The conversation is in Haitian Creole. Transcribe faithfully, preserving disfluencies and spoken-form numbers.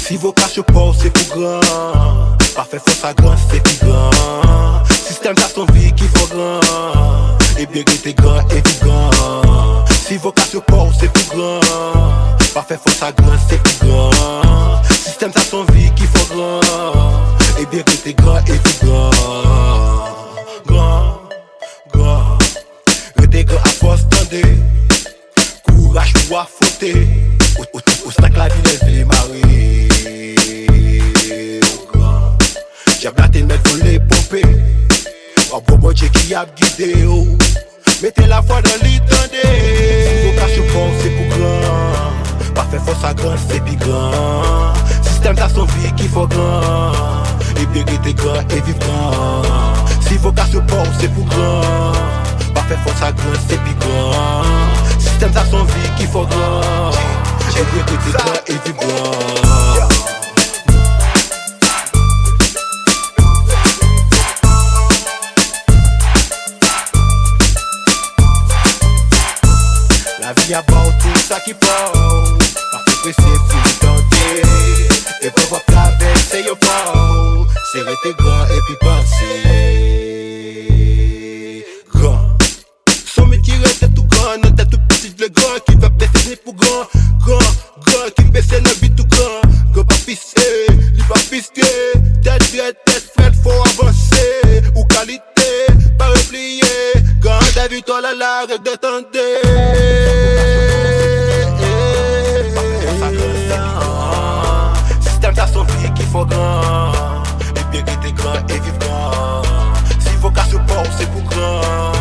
Si vokasyon pa w se pou gran, pa fè fòs a gran, se pi gran. Sistèm sa se yon vi ki fè w gran, ebyen rete gran e viv gran. Si vokasyon pa w se pou gran, pa fè fòs a gran, se pi gran. Sistèm sa se yon vi ki fè w gran, ebyen rete gran e viv gran. Gran, gran, rete gran ak fòs tande. Kouraj pou afwonte obstak lavi leve mare w gran. Dyab la te mèt vole ponpe. W ap gon Bondye ki ap gide w. Mete lafwa nan li tande. Si vokasyon pa w se pou gran, pa fè fòs a gran, se pi gran. Sistèm sa se yon vi ki fè w gran, ebyen rete gran e viv gran. Si vokasyon pa w se pou gran, pa fè fòs a gran, se pi gran. Sistèm sa se yon vi ki fè w gran, ebyen rete gran e viv gran. Lavi ap ba w tout sa ki pa w. Pa fè prese pou w tande. Eprèv w ap travèse yo pa w. Se rete gran epi panse gran. Son mit ki rete tou gran nan tèt tout pitit vle gran ki va pèse ni pou gran. Gran, gran ki pèse nan vi tou gran. Gran pa pise, li pa piske. Tèt drèt, tèt frèt, fò w avanse. Ou kalite, pa repliye. Gran David, tò la la, rèk de tande. Sistèm sa se yon vi ki fè w gran. Ebyen rete gran e viv gran. Si vokasyon pa w se pou gran,